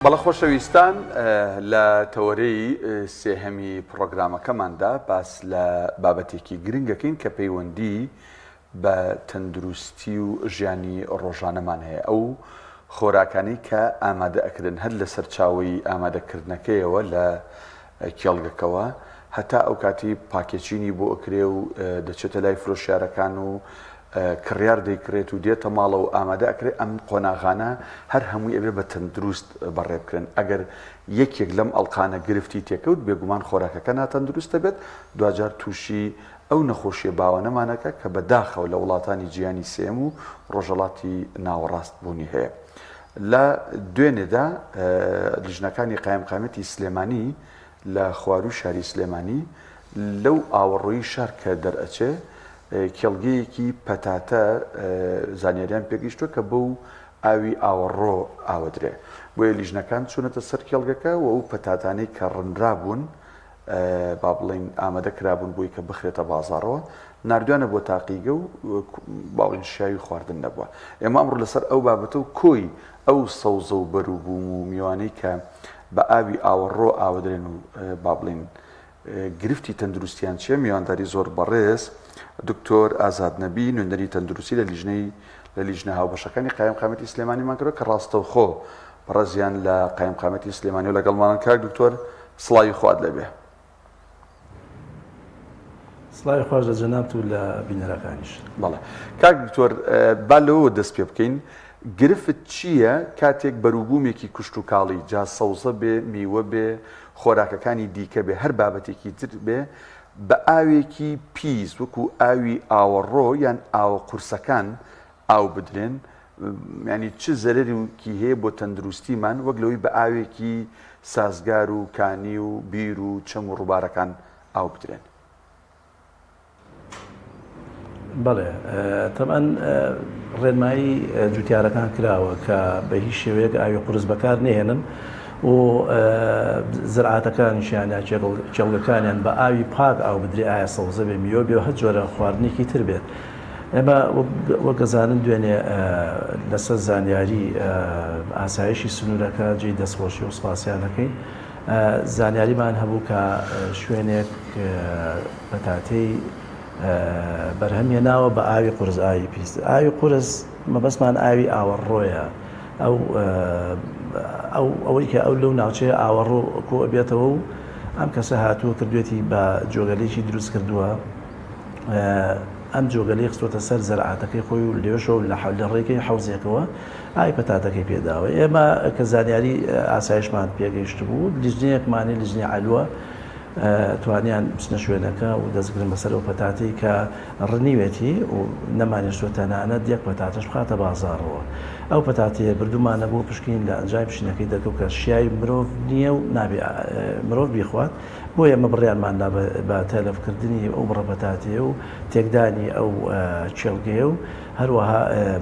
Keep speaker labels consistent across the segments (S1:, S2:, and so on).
S1: بەڵێ خۆشەویستان لە تەوەرەی سێهەمی پڕۆگرامەکەماندا باس لە بابەتێکی گرنگ ئەکەین کە پەیوەندی بە تەندروستی و ژیانی ڕۆژانەمان هەیە ئەو خۆراکانەی کە ئامادە ئەکرێن هەر لە سەرچاوەی ئامادەکردنەکەیەوە لە کێڵگەکەوە هەتا ئەو کاتی پاکێچینی بۆ ئەکرێ و دەچێتە لای فرۆشیارەکان و کڕیار دەیکڕێت و دێتە ماڵەوە و ئامادە ئەکرێت ئەم قۆناغانە هەر هەمووی ئەبێ بە تەندروست بەڕێ بکرێن ئەگەر یەکێک لەم ئەڵقانە گرفتی تێکەوت بێگومان خۆراکەکە ناتەندروست دەبێت دواجار تووشی ئەو نەخۆشیە باوانەمانەکە کە بە داخەوە لە وڵاتانی جیهانی سێیەم و ڕۆژهەڵاتی ناوەڕاست بوونی هەیە. لە دوێنێدا لیژنەکانی قایمقامیەتی سلێمانی لە خوارووی شاری سلێمانی لەو ئاوەڕۆی شار کە دەرئەچێ کێڵگەیەکی پەتاتە زانیاریان پێگەیشتووە کە بەو ئاوی ئاوەڕۆ ئاوەدرێ بۆیە لیژنەکان چوونەتە سەر کێڵگەکە و ئەو پەتاتانەی کە ڕنرابوون با بڵێین ئامادە کرابوون بۆی کە بخرێتە بازاڕەوە ناردویانە بۆ تاقیگە و با بڵێین شیاوی خواردن نەبووە. ئێمە ئەمڕۆ لەسەر ئەو بابەتە و کۆی ئەو سەوزە و بەروبووم و میوانەی کە بە ئاوی ئاوەڕۆ ئاوەدرێن و با بڵێین گرفتی تەندروستیان چییە میوانداری زۆر بەڕێز دکتۆر ئازاد نەبی نوێنەری تەندروستی لە لیژنەی لە لیژنە هاوبەشەکانی قایمقامیەتی سلێمانیمان کردوە کە ڕاستەوخۆ بەڕێزیان لە قایمقامیەتی سلێمانی و لەگەڵمانن کاک دکتۆر سڵاوی خوات لێبێ.
S2: سڵاوی خواش لە جەنابت و لە بینەرەکانیش.
S1: بەڵێ کاک دکتۆر با لەوەوە دەست پێ بکەین گرفت چییە کاتێک بەروبوومێکی کشتوکاڵی جا سەوزە بێ میوە بێ خۆراکەکانی دیکە بێ هەر بابەتێکی تر بێ بە ئاوێکی پیس وەکو ئاوی ئاوەڕۆ یان ئاوە قورسەکان ئاو بدرێن یانی چ زەرەرێکی هەیە بۆ تەندروستیمان وەک لەوەی بە ئاوێکی سازگار و کانی و بیر و چەم و ڕووبارەکان ئاو بدرێن؟
S2: بەڵێ تەبعەن ڕێنمایی جوتیارەکان کراوە کە بە هیچ شێوەیەک ئاوی قورس بەکار نەهێنن و زرعاتەکانیشیان یا کێڵگەکانیان بە ئاوی پاک ئاو بدرێ ئایا سەوزە بێ میوە بێ و هەر جۆرە خواردنێکی تر بێت. ئێمە وەک ئەزانن دوێنێ لەسەر زانیاری ئاسایشی سنوورەکە جێی دەستخۆشی و سپاسیان دەکەین زانیاریمان هەبوو کە شوێنێک پەتاتەی بەرهەم هێناوە بە ئاوی قورس ئاوی پیس ئاوی قورس مەبەستمان ئاوی ئاوەڕۆیە ئەو ئەو ئەوەی کە ئەو لەو ناوچەیە ئاوەڕۆ کۆ ئەبێتەوە و ئەم کەسە هاتووە کردوێتی بە جۆگەلێکی دروست کردووە ئەم جۆگەلەی خستۆتە سەر زەرعاتەکەی خۆی و لێشەوە لە ڕێگەی حەوزێکەوە ئاوی پەتاتەکەی پێداوە. ئێمە کە زانیاری ئاسایشمان پێگەیشتبوو، لیژنەیەکمانی لیژنەی عەلوە توانیان بچنە شوێنەکە و دەستگرن بەسەر ئەو پەتاتەی کە ڕنیوێتی و نەمانێشتووە تەنانەت یەک پەتاتەش بخاتە بازاڕەوە. ئەو پەتاتەیە بردوومانە بۆ پشکنین لە ئەنجامی پشکنینەکەی دەرکەوت کە شیاوی مرۆڤ نییە و نابێ مرۆڤ بیخوات. بۆیە ئێمە بڕیارمان دا بە تەلەفکردنی ئەو بڕە پەتاتەیە و تێکدانی ئەو کێڵگەیە و هەروەها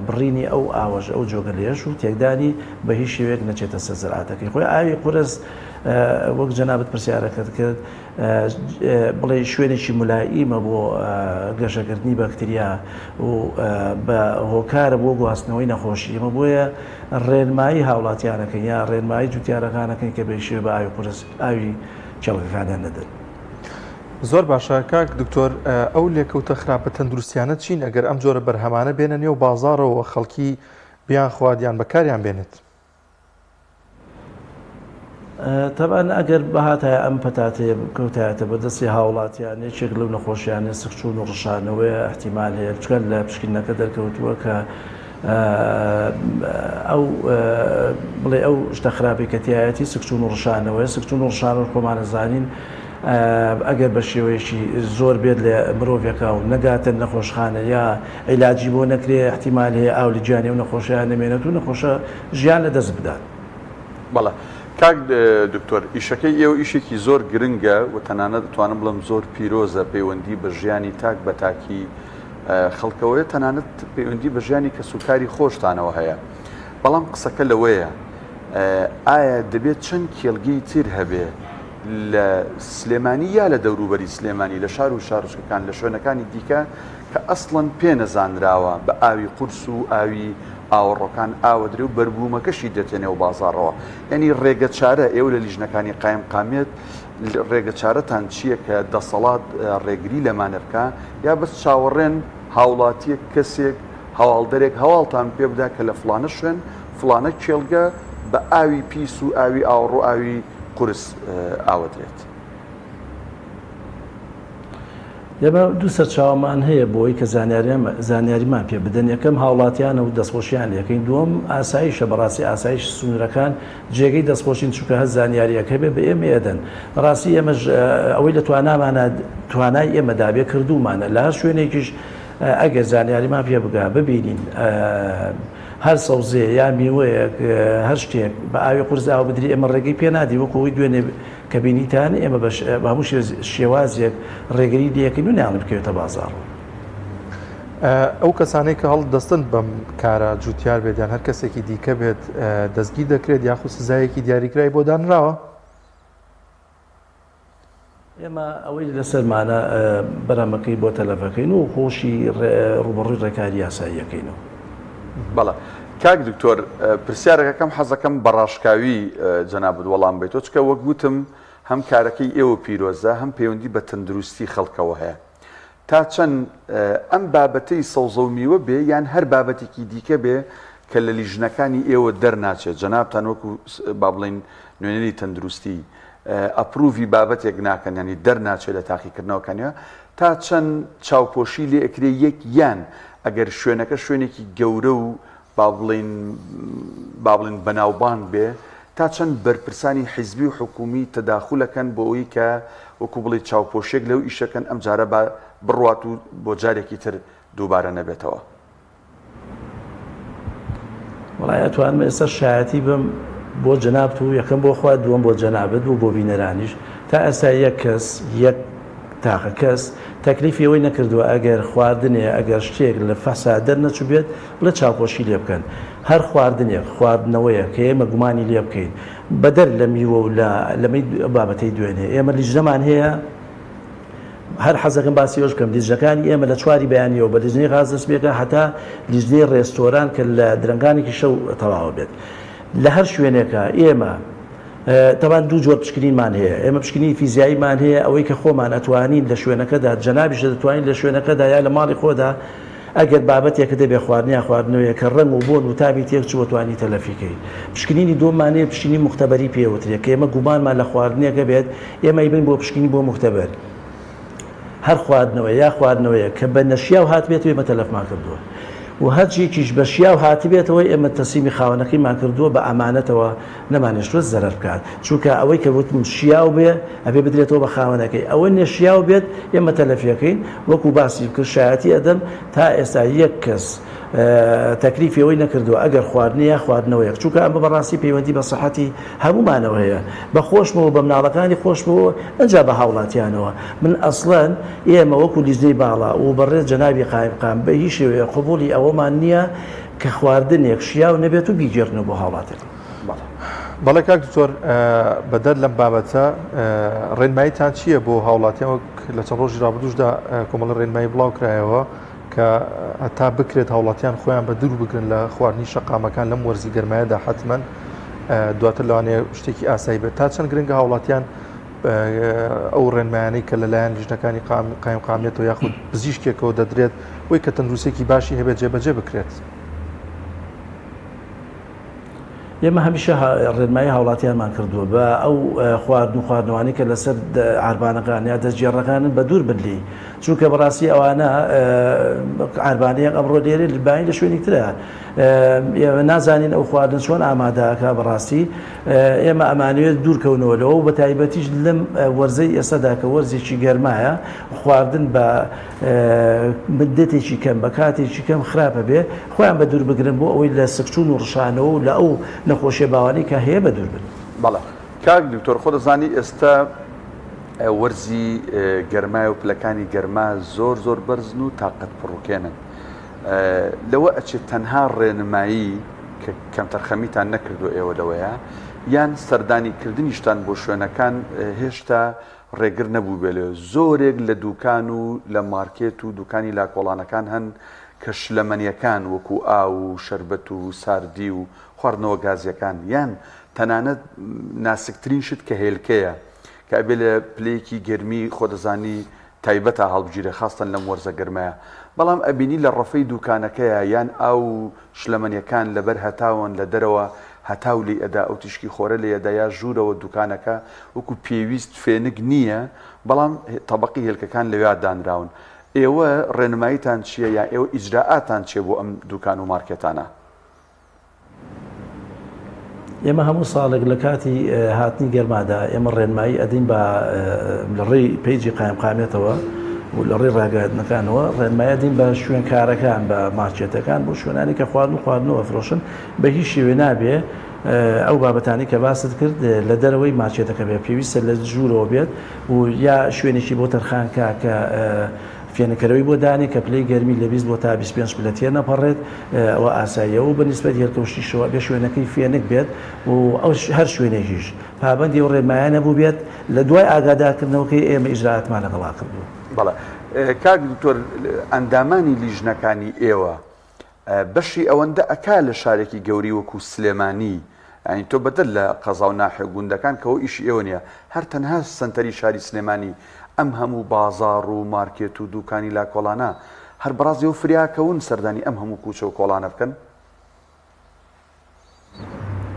S2: بڕینی ئەو ئاوەش ئەو جۆگەلەیەش و تێکدانی بە هیچ شێوەیەک نەچێتە سەر زەرعاتەکەی خۆی. ئاوی قورس وەک جەنابت پرسیارەکەت کرد بڵێ شوێنێکی مولائیمە بۆ گەشەکردنی بەکتریا و بە هۆکارە بۆ گواستنەوەی نەخۆشی ئێمە بۆیە ڕێنمایی هاوڵاتیانەکەین یا ڕێنمایی جوتیارەکانەکەین کە بە هیچ شێوەیە بە ئاوی قورس ئاوی کێڵگەکانیان نەدەن.
S3: زۆر باشە کاک دکتۆر ئەو لێکەوتە خراپە تەندروستیانە چین ئەگەر ئەم جۆرە بەرهەمانە بێنە نێو بازاڕەوە خەڵکی بیانخوات یان بەکاریان بێنێت؟
S2: تەبعەن ئەگەر بهاتایە ئەم پەتاتەیە بکەوتایەتە بەردەستی هاوڵاتیان یەکێک لەو نەخۆشیانەی سکچوون و ڕشانەوەیە ئیحتیمال هەیە چونکە لە پشکنینەکە دەرکەوتووە کە ئەو بڵێ ئەو شتە خراپەی کە تیایەتی سکچوون و ڕشانەوەیە سکچوون و ڕشانەوە خۆمان ئەزانین ئەگەر بە شێوەیەکی زۆر بێت لە مرۆڤێکا و نەگاتە نەخۆشخانە یا عیلاجی بۆ نەکرێ احتیمال هەیە ئاو لە گیانی ئەو نەخۆشەیان نەمێنێت و نەخۆشە ژیان لە دەست بدات.
S1: بەڵێ کاک دکتۆر ئیشەکەی ئێوە ئیشێکی زۆر گرنگە و تەنانەت دەتوانم بڵێم زۆر پیرۆزە پەیوەندی بە ژیانی تاک بە تاکی خەڵکەوەیە تەنانەت پەیوەندی بە ژیانی کەسوکاری خۆشتانەوە هەیە بەڵام قسەکە لەوەیە ئایا دەبێت چەند کێڵگەی تر هەبێ لە سلێمانی یا لە دەوروبەری سلێمانی لە شار و شارۆچکەکان لە شوێنەکانی دیکە کە ئەسڵەن پێ نەزانراوە بە ئاوی قورس و ئاوی. ئاوەڕۆکان ئاوەدرێ و بەربوومەکەشی دێتە نێو بازاڕەوە. یانی ڕێگە چارە ئێوە لە لیژنەکانی قایمقامیەت ڕێگە چارەتان چییە کە دەسەڵات ڕێگری لەمانە بکا یا بەس چاوەڕێن هاوڵاتیەک کەسێک هەواڵدەرێک هەواڵتان پێ بدا کە لە فڵانە شوێن فڵانە کێڵگە بە ئاوی پیس و ئاوی ئاوەڕۆ ئاوی قورس ئاوەدرێت؟
S2: ئێمە دوو سەرچاوەمان هەیە بۆی کە زانیاریمان پێ بدەن، یەکەم هاوڵاتیانە و دەستخۆشیان لێکەین، دووەم ئاسایشە، بەڕاستی ئاسایش سنوورەکان جێگەی دەستخۆشین چونکە هەر زانیاریەک هەبێ بە ئێمە ئەدەن، بەڕاستی ئێمەش ئەوەی لە توانامانە توانای ئێمەدا بێ کردوومانە، لە هەر شوێنێکیش ئەگەر زانیاریمان پێ بگا ببینین هەر سەوزەیە یا میوەیەک هەر شتێک بە ئاوی قورس ئاو بدری ئێمە ڕێگەی پێ نادەین وەکو ئەوەی دوێنێ کە بینیتان ئێمە بە هەموو شێوازێک ڕێگری لێکەین و نایەڵین بکەوێتە بازاڕەوە.
S3: ئەو کەسانەی کە هەڵدەستن بەم کارە جوتیار بێت یان هەر کەسێکی دیکە بێت دەستگیر دەکرێت یاخود سزایەکی دیاریکرای بۆ دانراوە؟
S2: ئێمە ئەوەی لەسەرمانە بەرهەمەکەی بۆ تەلەفەکەین و خۆشی ڕووبەڕووی ڕێکاری یاساییەکەینەوە.
S1: بەڵێ کاک دکتۆر پرسیارەکەکەم حەزەکەم بە ڕاشکاوی جەنابت وەڵام بیتەوە چکە وەک وتم هەم کارەکەی ئێوە پیرۆزە هەم پەیوەندی بە تەندروستی خەڵکەوە هەیە تا چەند ئەم بابەتەی سەوزە و میوە بێ یان هەر بابەتێکی دیکە بێ کە لە لیژنەکانی ئێوە دەرناچێت جەنابتان وەکو با بڵێین نوێنەری تەندروستی ئەپروڤی بابەتێک ناکەن یانی دەرناچێت لە تاقیکردنەوەکانیا تا چەند چاوپۆشی لێ ئەکرێ یەک یان ئەگەر شوێنەکە شوێنێکی گەورە و با بڵێین با بڵێن بەناوبانگ بێ تا چەند بەرپرسانی حیزبی و حکومی تەداخول ئەکەن بۆ ئەوەی کە وەکو بڵێی چاوپۆشیەک لەو ئیشەکەن ئەم جارە با بڕوات و بۆ جارێکی تر دووبارە نەبێتەوە.
S2: وەڵای ئەتوانم ئێستا شایەتی بم بۆ جەنابت و یەکەم بۆ خوا دووەم بۆ جەنابت و بۆ بینەرانیش تا ئێستا یەک کەس یەک تاقە کەس تەکلیفی ئەوەی نەکردووە ئەگەر خواردنێ ئەگەر شتێک لە فەحسا دەرنەچووبێت بڵێ چاوپۆشی لێ بکەن هەر خواردنێک خواردنەوەیەک کە ئێمە گومانی لێ بکەین بەدەر لە میوە و لە لەمەی بابەتەی دوێنێ ئێمە لیژنەمان هەیە هەر حەزەکەم باسی ئەوەش بکەم لیژنەکانی ئێمە لە چواری بەیانیەوە بە لیژنەی غاز دەست پێکا هەتا لیژنەی ڕێستۆران کە لە درەنگانێکی شەو تەواوە بێت لە هەر شوێنێکە ئێمە تەبان دوو جۆر پشکنینمان هەیە ئێمە پشکنینی فیزیاییمان هەیە ئەوەی کە خۆمان ئەتوانین لە شوێنەکەدا جەنابیش دەتوانین لە شوێنەکەدا یا لە ماڵی خۆدا ئەگەر بابەتێکت هەبێ خواردن یا خواردنەوەیەک کە ڕەنگ و بۆن و تامی تێک چووە توانی تەلەفی کەی. پشکنینی دووەممان هەیە پشکنینی موختەبەری پێ وترێ کە ئێمە گومانمان لە خواردنێک هەبێت ئێمە ئەیبەین بۆ پشکنین بۆ موختەبەر. هەر خواردنەوە یا خواردنەوەیەک کە بە نەشیاو هاتبێتەوە ئێمە تەلەفمان کردووە و هەرچیەکیش بە شیاو هاتبێتەوە ئێمە تەسلیمی خاوەنەکەیمان کردووە بە ئەمانەتەوە نەمانهێشتووە زەرەر بکات چونکە ئەوەی کە وتم شیاو بێ ئەبێ بدرێتەوە بە خاوەنەکەی ئەوە نەشیاو بێت ئێمە تەلەفیەکەین وەکو باسی کرد شایەتی ئەدەم تا ئێستا یەک کەس تەکلیفی ئەوەی نەکردووە ئەگەر خواردنی یا خواردنەوەیەک چونکە ئەمە بەڕاستی پەیوەندی بە سەحەتی هەموومانەوە هەیە بە خۆشمەوە بە مناڵەکانی خۆشمەوە ئەجا بە هاوڵاتیانەوە من ئەسڵەن ئێمە وەکو لیژنەی باڵا و بەڕێز جەنابی قایمقام بە هیچ شێوەیەک قبوڵی ئەوەمان نییە کە خواردنێک شیاو نەبێت و بیگێڕنەوە بۆ هاوڵاتیان.
S3: بەڵێ کاک دکتۆر بەدەر لەم بابەتە ڕێنماییتان چییە بۆ هاوڵاتیان وەک لە چەند ڕۆژی ڕابردووشدا کۆمەڵە ڕێنمایی بڵاو کرایەوە کە هەتا بکرێت هاوڵاتیان خۆیان بە دوور بگرن لە خواردنی شەقامەکان لەم وەرزی گەرمایەدا حتمما دواتر لەوانەیە شتێکی ئاسایی بێت تا چەند گرنگە هاوڵاتیان ئەو ڕێنمایانەی کە لەلایەن لیژنەکانی قایمقامیەتەوە یاخود پزیشکێکەوە دەدرێت بۆی کە تەندروستێکی باشی هەبێت جێبەجێ بکرێت.
S2: ئێمە هەمیشە ڕێنمایی هاوڵاتیانمان کردووە بە ئەو خواردن و خواردنەوانەی کە لەسەر عاربانەکان یا دەستگێڕەکانن بە دوور بن لێی چونکە بەڕاستی ئەوانە عاربانەیەک ئەمڕۆ لێرێ بایی لە شوێنی ترە ئێمە نازانین ئەو خواردن چۆن ئامادەکە بەڕاستی ئێمە ئەمانوێت دوورکەونەوە لەوە بە تایبەتیش لەم وەرزەی ئێستادا کە وەرزێکی گەرمایە خواردن بە مدەتێکی کەم بە کاتێکی کەم خراپە بێ خۆیان بە دوور بگرن بۆ ئەوەی لە سکچوون و ڕشانەوە و لە ئەو نەخۆشیە باوانەی کە هەیە بە دوور بن.
S1: بەڵێ کاک دکتۆر خۆ دەزانی ئێستا وەرزی گەرمایە و پلەکانی گەرما زۆر زۆر بەرزن و تاقەت پڕوکێنن لەوە ئەچێت تەنها ڕێنمایی کە کەمتەرخەمیتان نەکردو ئێوە لەوەیە یان سەردانی کردنیشتان بۆ شوێنەکان هێشتا ڕێگر نەبووبێ لێ زۆرێک لە دوکان و لە مارکێت و دوکانی لاکۆڵانەکان هەن. کە شلەمەنیەکان وەکو ئاو و شەربەت و ساردی و خواردنەوە گازیەکان یان تەنانەت ناسکترین شت کە هێلکەیە کە ئەبێ لە پلەیەکی گەرمی خۆ دەزانی تایبەتا هەڵبگیرێ خاستەن لەم وەرزە گەرمەیا بەڵام ئەبینی لە ڕەفەی دوکانەکەیا یان ئاو و شلەمەنیەکان لەبەر هەتاون لە دەرەوە هەتاو لێی ئەدا ئەو تیشکی خۆرە لێی ئەدا یا ژوورەوە دوکانەکە وەکو پێویست فێنک نییە بەڵام تەبەقی هێلکەکان لەویا دانراون ئێوە ڕێنماییتان چییە یان ئێوە ئیجرائاتان چییە بۆ ئەم دوکان و مارکێتانە؟
S2: ئێمە هەموو ساڵێک لە کاتی هاتنی گەرمادا ئێمە ڕێنمایی ئەدەین بە لە ڕێی پەیجی قایمقامیەتەوە و لە ڕێی ڕاگەیاندنەکانەوە ڕێنمایی ئەدەین بە شوێنکارەکان بە مارکێتەکان بۆ شوێنانی کە خواردن و خواردنەوە ئەفرۆشن بە هیچ شێوێ نابێ ئەو بابەتانی کە باست کرد لە دەرەوەی مارکێتەکە بێت پێویستە لە ژوورەوە بێت و یا شوێنێکی بۆ تەرخان کا کە فێنککەرەوەی بۆ دانێ کە پلەی گەرمی لە 20 بۆ تا 25 پلە تێنەپەڕێت ئەوە ئاساییە و بە نیسبەت هێلکە و شتیشەوە ئەبێ شوێنەکەی فێنک بێت و ئەو هەر شوێنێکیش پابەندی ئەو ڕێنمایە نەبووبێت لە دوای ئاگادارکردنەوەکەی ئێمە ئیجرائاتمان لەگەڵا کردووە.
S1: بەڵێ کاک دکتۆر ئەندامانی لیژنەکانی ئێوە بەشی ئەوەندە ئەکا لە شارێکی گەوری وەکو سلێمانی یانی تۆ بەدەر لە قەزا و ناحیە و گوندەکان کە ئەوە ئیشی ئێوە نیە هەر تەنها سەنتەری شاری سلێمانی ئەم هەموو بازاڕ و مارکێت و دوکانی لاکۆڵانە هەر بەڕاست ئێوە فریا کەون سەردانی ئەم هەموو کوچە و کۆڵانە بکەن؟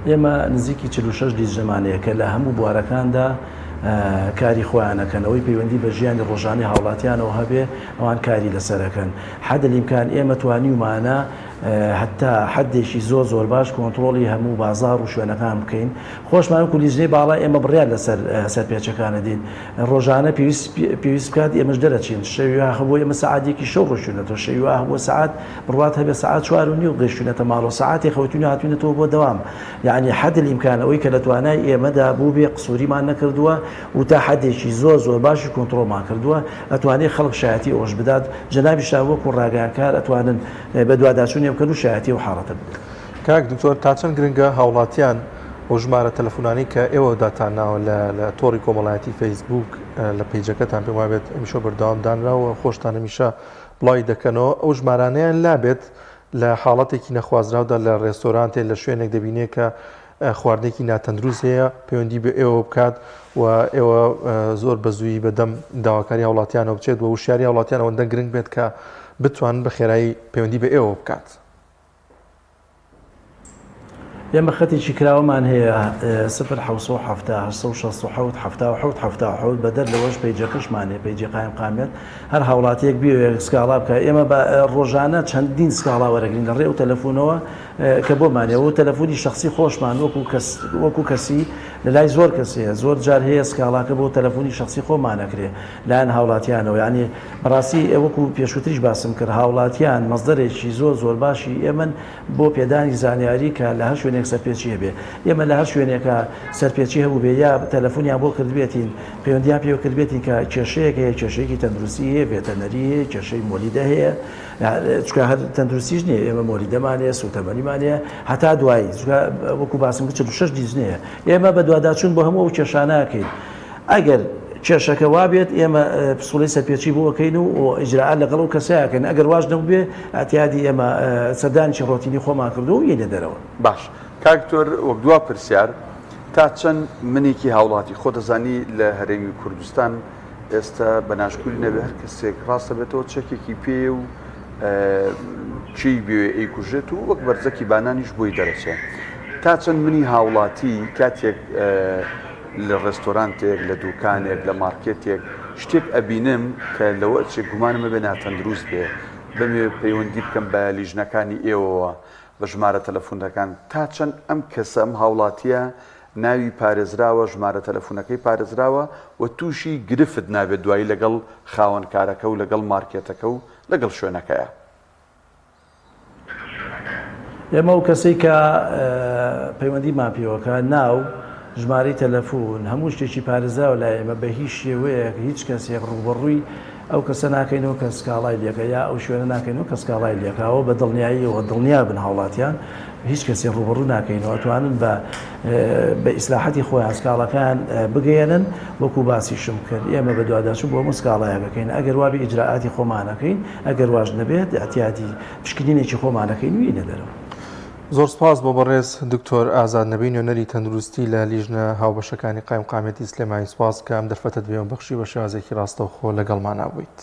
S2: ئێمە نزیکی 46 لیژنەمان هەیە کە لە هەموو بوارەکاندا کاری خۆیان ئەکەن، ئەوەی پەیوەندی بە ژیانی ڕۆژانەی هاوڵاتیانەوە هەبێ ئەوان کاری لەسەر ئەکەن. حد الامکان ئێمە توانیومانە هەتا حدێکی زۆر زۆر باش کۆنتڕۆڵی هەموو بازاڕ و شوێنەکان بکەین. خۆشمان وەکو لیژنەی باڵا ئێمە بڕیار لەسەر سەرپێچەکان ئەدەین. ڕۆژانە پێویست پێویست بکات ئێمەش دەرەچین. شەوی وا هەبووە ئێمە سەعات یەکی شەو ڕۆیشتوینەتەوە، شەوی وا هەبووە سەعات بڕوات هەبێ سەعات 4:30 گەیشتوینەتە ماڵەوە، سەعاتێ خەوتوین و هاتوینەتەوە بۆ دەوام. یەعنی حد الامکان ئەوەی کە لە توانای ئێمەدا بووبێ قسوریمان نەکردووە و تا حەدێکی زۆر زۆر باشی کۆنتڕۆڵمان کردووە، ئەتوانێ خەڵک شایەتی ئەوەش بدات، جەنابیشتان وەکو ڕاگەیانکار ئەتوانن بەدواداچوونێ بکەن و شایەتی ئەو حاڵەتە بدەن.
S3: کاک دکتۆر تا چەند گرنگە هاوڵاتیان ئەو ژمارە تەلەفونانەی کە ئێوە داتانناوە لە لە تۆڕی کۆمەڵایەتی فەیسبووک لە پەیجەکەتان پێم وابێت هەمیشە بەردەوام دانراوە خۆشتان هەمیشە بڵاوی دەکەنەوە ئەو ژمارانەیان لابێت لە حاڵەتێکی نەخوازراودا لە ڕێستۆرانتێ لە شوێنێک دەبینێ کە خواردنێکی ناتەندروست هەیە پەیوەندی بە ئێوە بکات و ئێوە زۆر بە زوویی بەدەم داواکاری هاوڵاتیانەوە بچێت و وشیاری هاوڵاتیان ئەوەندە گرنگ بێت کە بتوانن بە خێرایی پەیوەندی بە ئێوە بکات.
S2: ئێمە خەتێکی کراوەمان هەیە سفر 770 867 77 77 بەدەر لەوەش پەیجەکەشمان هەیە پەیجی قایمقامیەت هەر هاوڵاتیەک بیەوێت سکاڵا بکات ئێمە بە ڕۆژانە چەندین سکاڵا وەرەگرین لە ڕێ و تەلەفۆنەوە کە بۆمان هەیە و تەلەفۆنی شخصی خۆشمان وەکو کەس وەکو کەسی لە لای زۆر کەس هەیە زۆر جار هەیە سکاڵاکە بۆ تەلەفۆنی شخصی خۆمان ئەکرێ لایەن هاوڵاتیانەوە یعنی بەڕاستی وەکو پێشووتریش باسم کرد هاوڵاتیان مەسدەرێکی زۆر زۆر باشی ئێمەن بۆ پێدانی زانیاری کە لە هەر شوێنێک سەرپێچی هەبێ ئێمە لە هەر شوێنێکە سەرپێچی هەبووبێ یا تەلەفۆنیان بۆ کردبێتین پەیوەندیان پێوە کردبێتین کە کێشەیەک هەیە کێشەیەکی تەندروستی هەیە ڤێتەنەری هەیە کێشەی مۆلیدە هەیە چونکە هەر تەندروستیش نییە ئێمە مۆلیدەمان هەیە سووتەمەنیمان هەیە هەتا دوایی چونکە وەکو باسم کرد 46 لیژنەیە ئێمە بەدواداچوون بۆ هەموو ئەو کێشانە ئەکەین ئەگەر کێشەکە وابێت ئێمە پسوڵەی سەرپێچی بۆ ئەکەین و ئیجرائات لەگەڵ ئەو کەسە ئەکەین ئەگەر واش نەبووبێ ئیعتیادی ئێمە سەردانێکی ڕۆتینی خۆمان کردووە و یێینە دەرەوە.
S1: باش کاک دکتۆر وەک دوا پرسیار تا چەند منێکی هاوڵاتی خۆ دەزانی لە هەرێمی کوردستان ئێستا بە ناشکوری نەبێ هەر کەسێک ڕاستە بێتەوە چەکێکی پێیە و کێی بوێ ئەیکوژێت و وەک بەرزەکی بانانیش بۆی دەرەچێ تا چەند منی هاوڵاتی کاتێک لە ڕێستۆرانتێک لە دوکانێک لە مارکێتێک شتێک ئەبینم کە لەوە ئەچێ گومانم هەبێ ناتەندروست بێ بمەوێ پەیوەندی بکەم بە لیژنەکانی ئێوەوە بە ژمارە تەلەفونەکان تا چەند ئەم کەسە ئەم هاوڵاتیە ناوی پارێزراوە ژمارە تەلەفونەکەی پارێزراوە و تووشی گرفت نابێت دوایی لەگەڵ خاوەن کارەکە و لەگەڵ مارکێتەکە و لەگەڵ شوێنەکەیا.
S2: ئێمە ئەو کەسەی کە پەیوەندیمان پێوەکە ناو، ژمارەی تەلەفون، هەموو شتێکی پارێزراوە لای ئێمە بە هیچ شێوەیەک هیچ کەسێک ڕووبەڕووی. ئەو کەسە ناکەینەوە کە سکاڵای لێکا یا ئەو شوێنە ناکەینەوە کە سکاڵای لێکا ئەوە بە دڵنیاییەوە دڵنیا بن هاوڵاتیان هیچ کەسێ ڕووبەڕوو ناکەینەوە ئەتوانن بە بە ئیسلاحەتی خۆیان سکاڵاکان بگەیەنن وەکو باسیشم کرد ئێمە بە دواداچوون بۆ هەموو سکاڵایەک ئەکەین ئەگەر وابێ ئیجرائاتی خۆمان ئەکەین ئەگەر واش نەبێت ئیعتیادی پشکنینێکی خۆمان ئەکەین و یینە دەرەوە.
S3: زۆر سپاس بۆ بەڕێز دکتۆر ئازاد نەبی نوێنەری تەندروستی لە لیژنە هاوبەشەکانی قایمقامیەتی سلێمانی سپاس کە ئەم دەرفەتەت بێمە بەخشی بە شێوازێکی ڕاستەوخۆ لەگەڵمانا بوویت.